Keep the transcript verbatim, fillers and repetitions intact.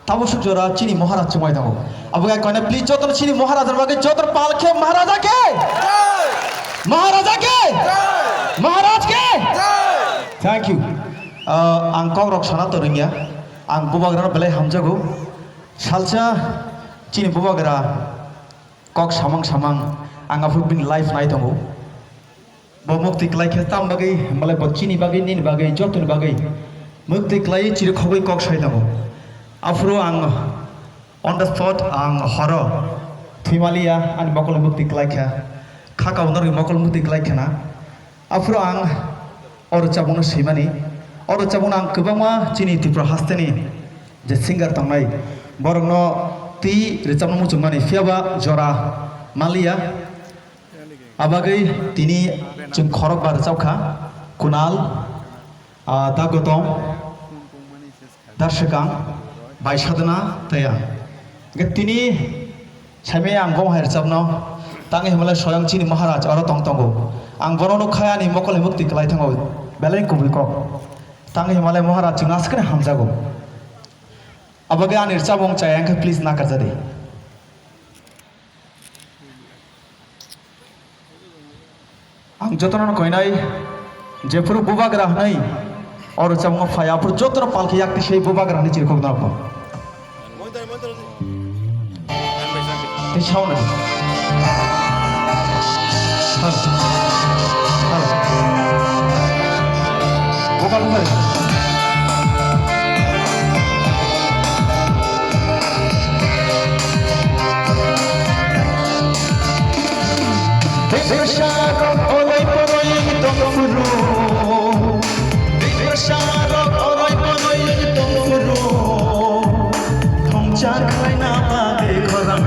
Tabuk suk jora chini Maharaj chumai tongo. Abo gai koina please jotono chini Maharaj bagwi jotono pal khe Maharaja khe. Maharaja khe. Maharaj khe. Thank you. Ah, ang kok rok sana to rwngya. Ang bubagra no belai hamjago. Salsa chini bubagra kok samang samang ang aphuru bini life nai tongo. Bo mukti klai khe tam bagwi, malai bo chini bagwi, nini bagwi, jotoni bagwi mukti klai chiri khogwi kok sai tongo. Aphuru ang on the spot ang horo thwimaliya ani mokol mukti klai kha, kha kaunarwi mokol mukti klai khana. Aphuru ang o rwchapmungno swimani, o rwchapmungno ang kwbangma chini Tripura hasteni je singer tongnai, borokno twi rwchapna muchungmani, phiyaba jora manliya. Abagwi tini chwng khorokba rwchapkha, Kunal, ah, Da Gotom, Da Swkang, Bai Sadhana, tei ang. Hwnkhe tini saimaya ang bo hai rwchapno, tangwi hwnbahle soyang chini Maharaj oro tong tongo. Ang bono nukha ani mokol hai mukti kwlai thango, belai kubui kok. Tangwi hwnbahle Maharaj chwngno aswkno hamjago. Abagwi ani rwchapmung chaya wngkhe please nakarjadi. Ang jotono koinai jephuru bubagra hwnwi o rwchapmung phai, aphuru jotono palkhe yakti sei bubagra hwnwi chirikhok nangkho. Tei sound. Hello. Hello. Vocal. Bebsa rok oloi poroi tong phuru. Bebsa rok oloi poroi tong phuru. Thongcha khlaina bagwi khorang.